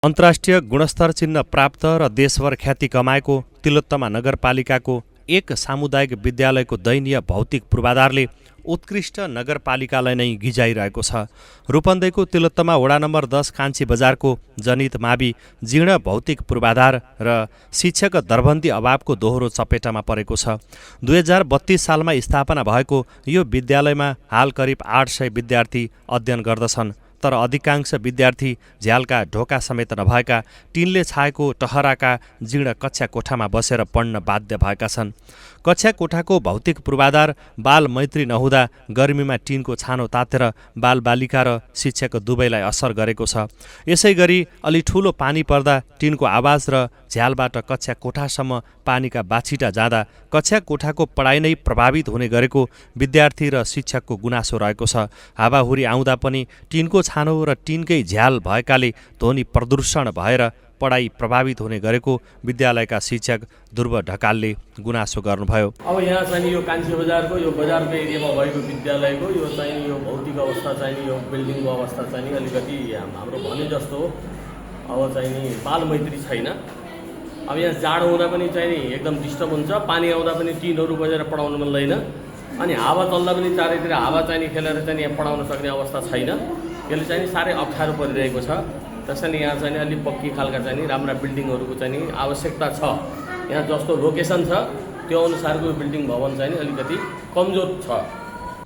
अन्तर्राष्ट्रिय गुणस्तर चिन्ह प्राप्त र देशभर ख्याति कमाएको तिलोत्तमा नगरपालिकाको एक सामुदायिक विद्यालयको दयनीय भौतिक पूर्वाधारले उत्कृष्ट नगरपालिकालाई नै गिजाइरहेको छ। रूपन्देहीको तिलोत्तमा वडा नम्बर 10 कान्छी बजारको जनित मावि जीर्ण भौतिक पूर्वाधार र शिक्षक दरबन्दी अभावको दोहोरो चपेटामा परेको छ। 2032 सालमा स्थापना भएको यो विद्यालयमा हाल करिब 800 विद्यार्थी अध्ययन गर्दछन्, तर अधिकांश विद्यार्थी झ्यालका ढोका समेत नभएका टिनले छाएको टहराका जीर्ण कक्षा कोठामा बसेर पढ्न बाध्य भएका छन्। कक्षा कोठाको भौतिक पूर्वाधार बाल मैत्री नहुँदा गर्मीमा टिनको छानो तातेर बालबालिका र शिक्षक दुवैलाई असर गरेको छ। यसै गरी अलि ठुलो पानी पर्दा टिनको आवाज र झ्यालबाट कक्षा कोठासम्म पानीका बाछिटा जाँदा कक्षा कोठाको पढाइ नै प्रभावित हुने गरेको विद्यार्थी र शिक्षकको गुनासो रहेको छ। हावाहुरी आउँदा पनि टिनको छानो र टिनकै झ्याल भएकाले ध्वनि प्रदूषण भएर पढाइ प्रभावित हुने गरेको विद्यालयका शिक्षक ध्रुव ढकालले गुनासो गर्नुभयो। अब यहाँ चाहिँ यो कान्छी बजारको यो बजारको एरियामा भएको विद्यालयको यो चाहिँ यो भौतिक अवस्था चाहिँ यो बिल्डिङको अवस्था चाहिँ अलिकति हाम्रो भने जस्तो अब चाहिँ नि बाल मैत्री छैन। अब यहाँ जाडो हुँदा पनि चाहिँ नि एकदम डिस्टर्ब हुन्छ, पानी आउँदा पनि टिनहरू बजेर पढाउनु मिल्दैन, अनि हावा चल्दा पनि चारैतिर हावा चाहिँ नि खेलेर चाहिँ यहाँ पढाउन सक्ने अवस्था छैन। यसले चाहिँ साह्रै अप्ठ्यारो परिरहेको छ। त्यसैले यहाँ चाहिँ अलि पक्की खालका चाहिँ राम्रा बिल्डिङहरूको चाहिँ आवश्यकता छ। यहाँ जस्तो लोकेसन छ त्यो अनुसारको बिल्डिङ भवन चाहिँ अलिकति कमजोर छ।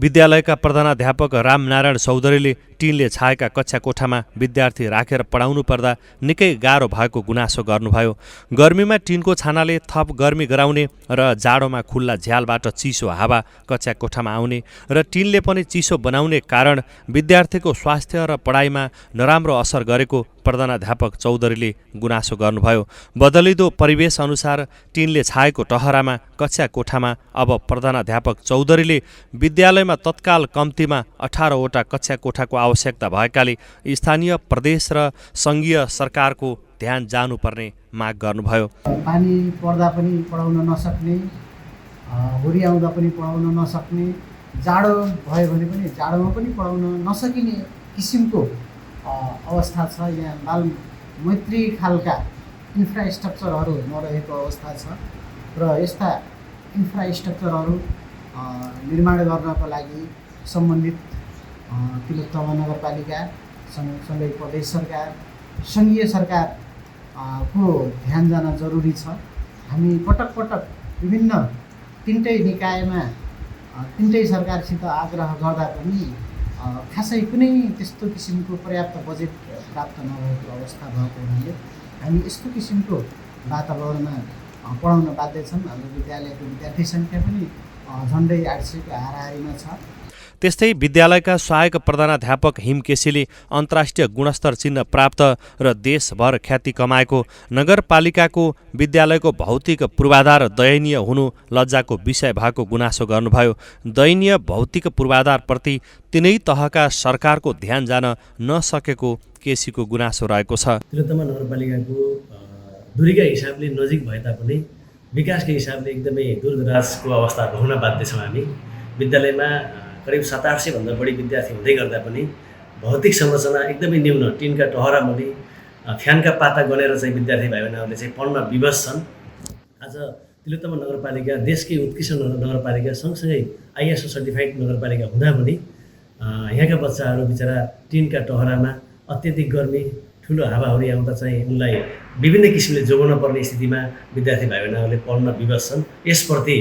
विद्यालयका प्रधानाध्यापक रामनारायण चौधरीले टिनले छाएका कक्षा कोठामा विद्यार्थी राखेर पढाउनु पर्दा निकै गाह्रो भएको गुनासो गर्नुभयो। गर्मीमा टिनको छानाले थप गर्मी गराउने र जाडोमा खुल्ला झ्यालबाट चिसो हावा कक्षा कोठामा आउने र टिनले पनि चिसो बनाउने कारण विद्यार्थीको स्वास्थ्य र पढाइमा नराम्रो असर गरेको प्रधानाध्यापक चौधरीले गुनासो गर्नुभयो। बदलिदो परिवेश अनुसार टिनले छाएको टहरामा कक्षा कोठामा अब प्रधानाध्यापक चौधरीले विद्यालयमा तत्काल कम्तीमा 18वटा कक्षा कोठाको आवश्यकता भएकाले स्थानीय प्रदेश र सङ्घीय सरकारको ध्यान जानुपर्ने माग गर्नुभयो। पानी पर्दा पनि पढाउन नसक्ने, हुरी आउँदा पनि पढाउन नसक्ने, जाडो भयो भने पनि जाडोमा पनि पढाउन नसकिने किसिमको अवस्था छ। यहाँ बाल मैत्री खालका इन्फ्रास्ट्रक्चरहरू नरहेको अवस्था छ र यस्ता इन्फ्रास्ट्रक्चरहरू निर्माण गर्नको लागि सम्बन्धित तिलोत्तमा नगरपालिका सँगै प्रदेश सरकार, सङ्घीय सरकारको ध्यान जान जरुरी छ। हामी पटक पटक विभिन्न तिनटै निकायमा तिनटै सरकारसित आग्रह गर्दा पनि खासै कुनै त्यस्तो किसिमको पर्याप्त बजेट प्राप्त नभएको अवस्था भएको हुनाले हामी यस्तो किसिमको वातावरणमा पढाउन बाध्य छौँ। हाम्रो विद्यालयको विद्यार्थी सङ्ख्या पनि झन्डै 800 को हाराहारीमा छ। त्यस्तै विद्यालयका सहायक प्रधानाध्यापक हिम केसीले अन्तर्राष्ट्रिय गुणस्तर चिन्ह प्राप्त र देशभर ख्याति कमाएको नगरपालिकाको विद्यालयको भौतिक पूर्वाधार दयनीय हुनु लज्जाको विषय भएको गुनासो गर्नुभयो। दयनीय भौतिक पूर्वाधारप्रति तिनै तहका सरकारको ध्यान जान नसकेको केसीको गुनासो रहेको छ। तिलोत्तमा नगरपालिकाको दूरीका हिसाबले नजिक भए तापनि विकासको हिसाबले एकदमै दूरदराजको अवस्था हुन बाध्य छौँ। हामी विद्यालयमा करिब 700-800 भन्दा बढी विद्यार्थी हुँदै गर्दा पनि भौतिक संरचना एकदमै न्यून, टिनका टहरा मुनि फ्यानका पाता गनेर चाहिँ विद्यार्थी भाइ बहिनीहरूले चाहिँ पढ्न विवश छन्। आज तिलोत्तमा नगरपालिका देशकै उत्कृष्ट नगरपालिका सँगसँगै ISO सर्टिफाइड नगरपालिका हुँदा पनि यहाँका बच्चाहरू बिचरा टिनका टहरामा अत्यधिक गर्मी, ठुलो हावाहुरी आउँदा चाहिँ उनलाई विभिन्न किसिमले जोगाउन पर्ने स्थितिमा विद्यार्थी भाइ बहिनीहरूले पढ्न विवश छन्। यसप्रति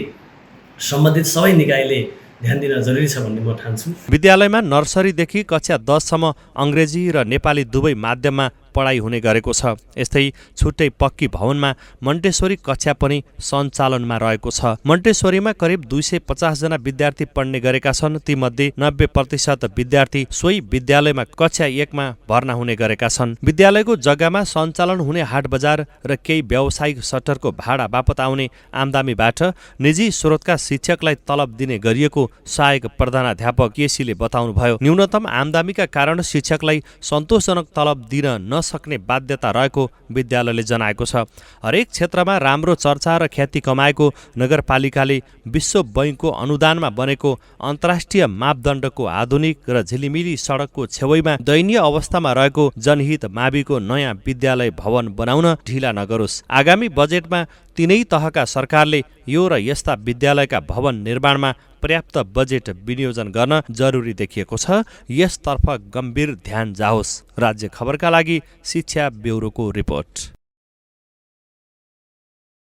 सम्बन्धित सबै निकायले ध्यान दिन जरुरी छ भन्ने म ठान्छु। विद्यालयमा नर्सरीदेखि कक्षा 10 सम्म अङ्ग्रेजी र नेपाली दुवै माध्यममा पढाइ हुने गरेको छ। यस्तै छुट्टै पक्की भवनमा मन्टेश्वरी कक्षा पनि सञ्चालनमा रहेको छ। मन्टेश्वरीमा करिब 250 जना विद्यार्थी पढ्ने गरेका छन्। तीमध्ये 90% विद्यार्थी सोही विद्यालयमा कक्षा 1 मा भर्ना हुने गरेका छन्। विद्यालयको जग्गामा सञ्चालन हुने हाट बजार र केही व्यावसायिक सटरको भाडा बापत आउने आम्दामीबाट निजी स्रोतका शिक्षकलाई तलब दिने गरिएको सहायक प्रधानाध्यापक केसीले बताउनुभयो। न्यूनतम आम्दामीका कारण शिक्षकलाई सन्तोषजनक तलब दिन नसक्ने बाध्यता रहेको विद्यालयले जनाएको छ। हरेक क्षेत्रमा राम्रो चर्चा र ख्याति कमाएको नगरपालिकाले विश्व बैंकको अनुदानमा बनेको अन्तर्राष्ट्रिय मापदण्डको आधुनिक र झिलिमिली सडकको छेउमा दयनीय अवस्थामा रहेको जनहित माविको नयाँ विद्यालय भवन बनाउन ढिला नगरोस्। आगामी बजेटमा तीनै तहका सरकारले यो र यस्ता विद्यालयका भवन निर्माणमा पर्याप्त बजेट विनियोजन गर्न जरुरी देखिएको छ। यसतर्फ गम्भीर ध्यान जाओस्। राज्य खबरका लागि शिक्षा ब्युरोको रिपोर्ट।